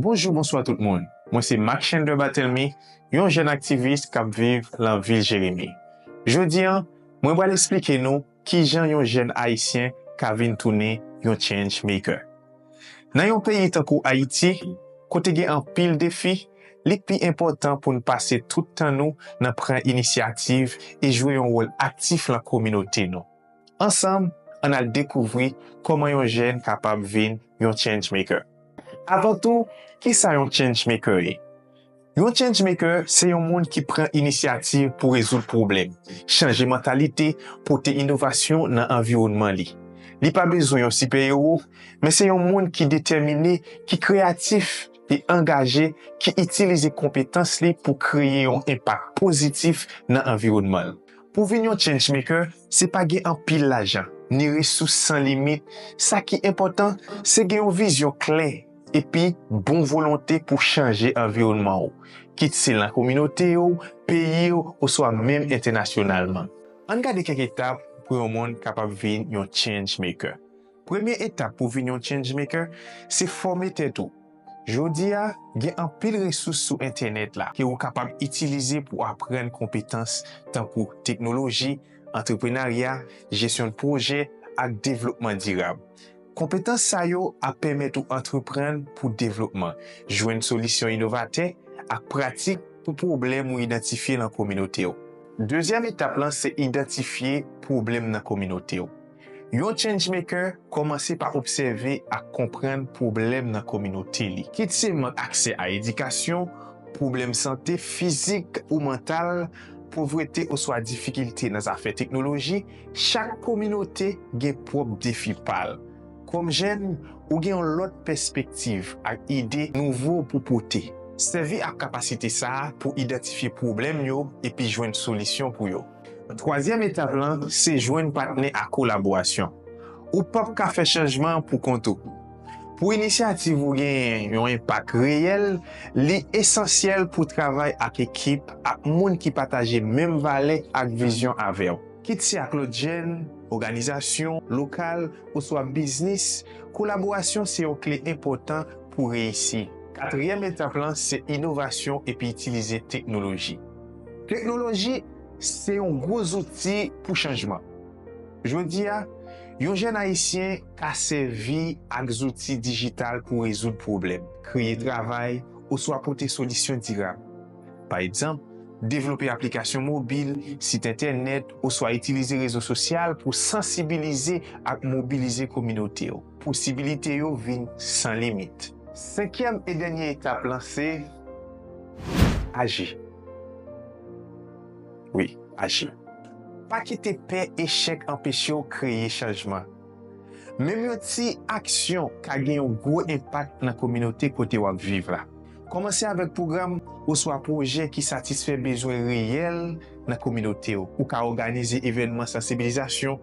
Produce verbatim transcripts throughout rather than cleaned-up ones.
Bonjou, bonswa tout moun. Mwen se Marc Chandler Barthelmy, yon jèn aktivis k ap viv nan vil Jeremi. Jodi a, mwen pral eksplike nou kijan yon jèn Ayisyen ka vin tounen yon change maker. Nan yon peyi tankou Ayiti, kote gen anpil defi, li pi enpòtan pou n pase tout tan nou nan pran inisyativ e jwe yon wòl aktif nan kominote nou. Ansanm, ann al dekouvri kòman yon jèn kapab vin yon change maker. Avan tou, kisa yon change maker ye? Yon change maker se yon moun ki pran inisyativ pou rezoud pwoblèm, chanje mantalite, pote inovasyon nan anviwònman li. Li pa bezwen yon sipè ewo, men se yon moun ki detèmine, ki kreyatif e angaje, ki itilize konpetans li pou kreye yon enpak pozitif nan anviwònman l. Pou vin yon change maker, se pa gen anpil lajan, ni resous san limit. Sa ki enpòtan, se gen yon vizyon klè epi bon volonte pou chanje anviwònman w, kit se nan kominote w, peyi w, oswa menm entènasyonalman. Ann gade kèk etap pou yon moun kapab vin yon change maker. Premye etap pou vin yon change maker, se fòme tèt ou. Jodi a, gen anpil resous sou entènèt la ke ou kapab itilize pou aprann konpetans tankou teknoloji, antreprenarya, jesyon de pwojè ak devlopman dirab. Konpetans sa yo ap pèmèt ou antreprann pou devlopman, jwenn solisyon inovatè ak pratik pou pwoblèm ou idantifye nan kominote w. Dezyèm etap lan se idantifye pwoblèm nan kominote w. Yon change maker kòmanse pa obsève ak konprann pwoblèm nan kominote li. Kit se mank aksè a edikasyon, pwoblèm sante fizik ou mantal, povrete oswa difikilte nan zafè teknoloji, chak kominote gen pwòp defi pa l. Kòm jèn, ou gen yon lòt pèspektiv ak ide nouvo pou pote. Sèvi ak kapasite sa a pou idantifye pwoblèm yo epi jwenn solisyon pou yo. Twazyèm etap lan se jwenn patnè ak kolaborasyon. Ou p ap ka fè chanjman an pou kont ou. Pou inisyativ ou genyen yon enpak reyèl, li esansyèl pou travay ak ekip ak moun ki pataje menm valè ak vizyon avè w. Kit se ak lòt jèn, òganizasyon, lokal, oswa biznis, kolaborasyon se yon kle enpòtan pou reyisi. Katriyèm etap lan se inovasyon epi itilize teknoloji. Teknoloji se yon gwo zouti pou chanjman. Jodi a, yon jèn Ayisyen ka sèvi ak zouti dijital pou rezoud pwoblèm, kreye travay, oswa pote solisyon dirab. Pa egzanp, devlope aplikasyon mobil, sit entènèt, oswa itilize rezo sosyal pou sansibilize ak mobilize kominote w. Posibilite yo vin san limit. Senkyèm e dènye etap lan se aji. Wi, aji. Pa kite pè echèk anpeche w kreye chanjman. Menm yon ti aksyon ka gen yon gwo enpak nan kominote kote w ap viv la. Kòmanse avèk pwogram oswa pwojè ki satisfè bezwen reyèl nan kominote w. Ou ka òganize evènman sansibilizasyon,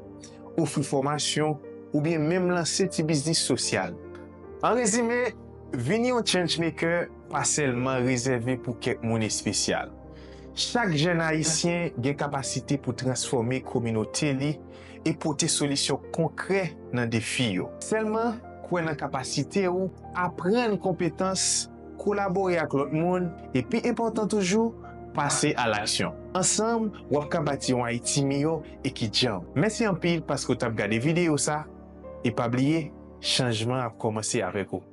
ofri fòmasyon, oubyen menm lanse ti biznis sosyal. An rezime, vini yon change maker pa sèlman rezève pou kèk moun espesyal. Chak jèn Ayisyen gen kapasite pou transfòme kominote li e pote solisyon konkrè nan defi yo. Sèlman kwè nan kapasite w, aprann konpetans, kolabore ak lòt moun, e pi enpòtan toujou, pase a laksyon. Ansanm, w ap ka bati yon Ayiti miyò e ki djanm. Mèsi anpil paske w t ap gade videyo sa, e pa bliye, chanjman ap kòmanse avèk ou.